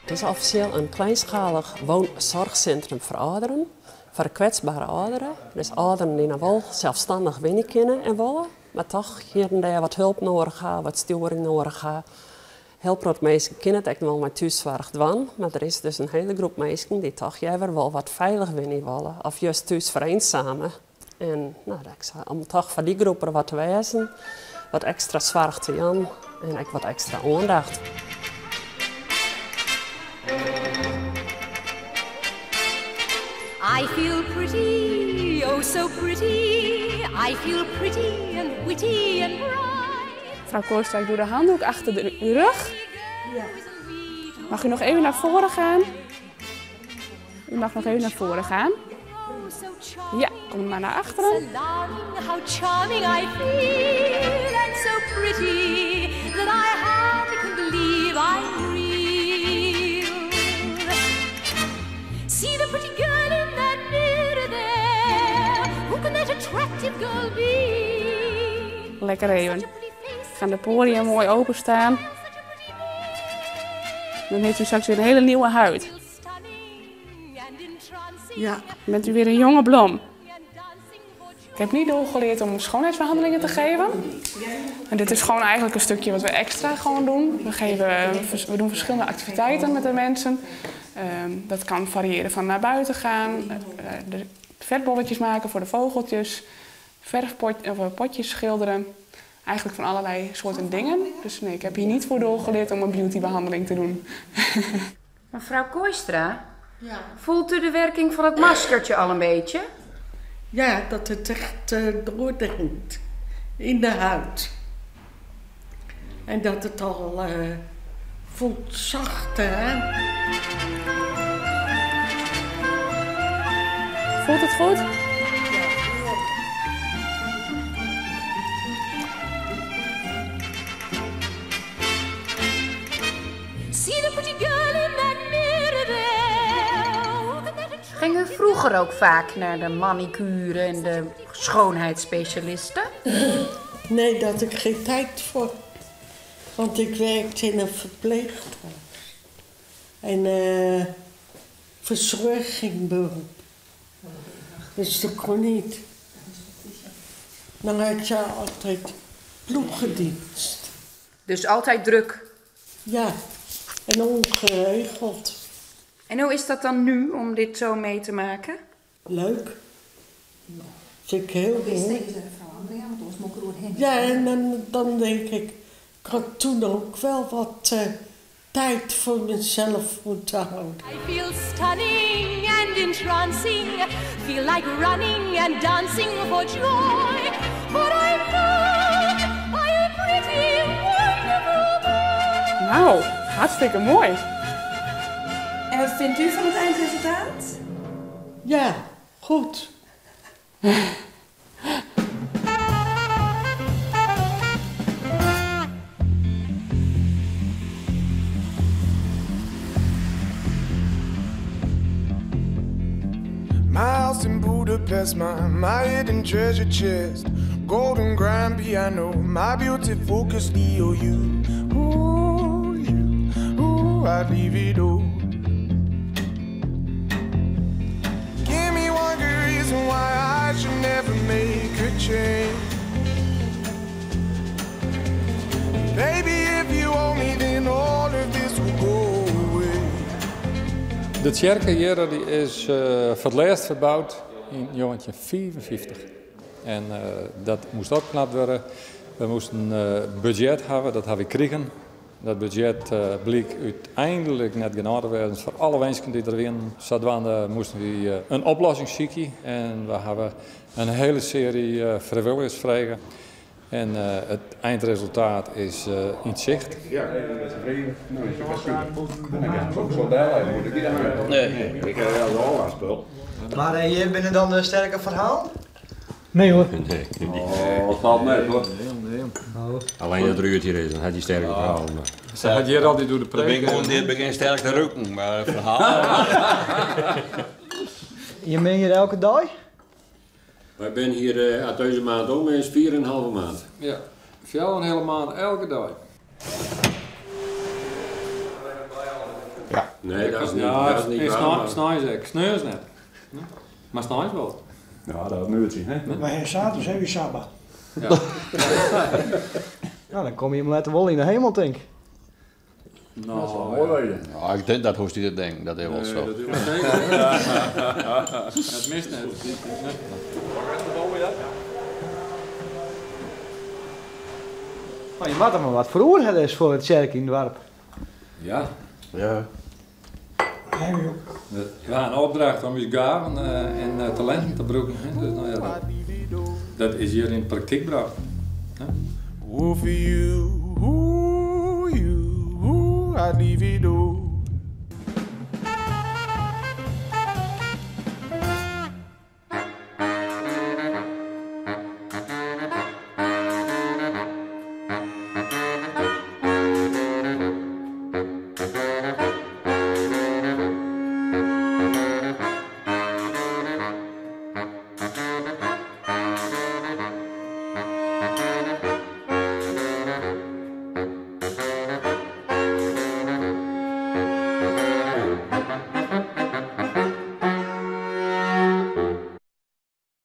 It is offisjeel in kleinschalich woonzorgcentrum foar âlderen, foar kwetsbere âlderen. Dus âlderen dy't noch wol selsstannich wenje kinne en wolle, mar toch hjir en dêr wat help nedich ha, wat stjoering nedich ha. Hiel protte minsken kinne it ek wol mei thússoarch dwaan, mar der is dus in hiele groep minsken dy't toch leaver wol wat feilich wenje wolle of just thús fereensame. En no, om toch foar dy groep der wat te wêzen, wat ekstra soarch te jaan en ek wat ekstra oandacht. I feel pretty, oh so pretty. I feel pretty and witty and bright. Mevrouw Kooistra, ik doe de handdoek achter de rug. Mag u nog even naar voren gaan? U mag nog even naar voren gaan. Ja, kom maar naar achteren. How charming I feel and so pretty that I hardly can believe I'm real. See the pretty girl in that mirror there. Who can that attractive girl be? Lekker even. Gaan de poriën mooi openstaan. Dan heeft u straks weer een hele nieuwe huid. Ja. Dan bent u weer een jonge blom. Ik heb niet doorgeleerd om schoonheidsbehandelingen te geven. En dit is gewoon eigenlijk een stukje wat we extra gewoon doen. We doen verschillende activiteiten met de mensen. Dat kan variëren van naar buiten gaan, de vetbolletjes maken voor de vogeltjes, of potjes schilderen. Eigenlijk van allerlei soorten dingen. Dus nee, ik heb hier niet voor doorgeleerd om een beautybehandeling te doen. Mevrouw Kooistra, Ja. voelt u de werking van het maskertje al een beetje? Ja, dat het echt doordringt in de huid. En dat het al voelt zachter, hè? Voelt het goed? See the pretty girl in that mirror there. Who can that Ging u vroeger ook vaak naar de manicure en de schoonheidsspecialisten? Nee, daar had ik geen tijd voor. Want ik werkte in een verpleeghuis. En verzorgingberoep. Dus dat kon niet. Dan had je altijd ploegendienst. Dus altijd druk? Ja, en ongeregeld. En hoe is dat dan nu om dit zo mee te maken? Leuk. Vind ik heel mooi. Ja, en dan denk ik, ik had toen ook wel wat tijd voor mezelf moeten houden. I feel stunning and entrancing, feel like running and dancing for joy. For I'm loved by a pretty, wonderful boy. Nou, hartstikke mooi. En wat vindt u van het eindresultaat? Ja, goed. My house in Budapest, my hidden treasure chest, golden grand piano, my beauty focus, Leo, you, ooh, you, ooh, I'd leave it all. Give me one good reason why I should never make a change. Baby, if you owe me, then all of this will go away. De tsjerke hier die is voor het laatst verbouwd in 1954. En dat moest opgeknapt worden. We moesten een budget hebben, dat hebben we gekregen. Dat budget bleek uiteindelijk net genoeg te worden voor alle wensen die er waren. Zodoende moesten we een oplossing zoeken. En we hebben een hele serie vrijwilligers gekregen. En het eindresultaat is in het zicht. Ja, ik ben tevreden. Nou, dat is best goed. Dan heb ik ook zo bij, moet ik niet aan. Nee, ik heb wel al aan spul. Maar hier binnen dan een sterke verhaal? Nee hoor. Nee, niet. Oh, dat valt mee hoor. Nee, nee. Oh. Alleen dat Ruud hier is, dan had hij sterke verhaal. Maar... Ze had hier altijd door de Dan ben ik preek. gewoon dit begin sterk te roken, maar het verhaal. Je bent hier elke dag? Wij zijn hier uit deze maand om is 4,5 maand. Ja, 4,5 maand elke dag. Ja. Nee, dat is niet, Ja, dat is niet en waar. maar- Sneins ek. Sneins net. Mar sneins wol. Ja, dat is een uurtje, hè? Wy ha saterdei ha wy sabbat. Ja. Nou, dan komme je letter wol yn de hemel, tink ik. Nou, Dat zal mooi wezen. Nou, ik denk dat hoest niet te denken, dat is wel Nee, zo. dat is wel zeker. Dat mist net. Nee. Maar je moet er maar wat voor oor hebben is voor het kerk in het dorp. Ja. Ja. We hebben een opdracht om je gaven en talenten te gebruiken. hè. Dus, nou ja, dat is hier in de praktijk gebracht. Ooh, for you, ooh, you, ooh, I'd leave it all.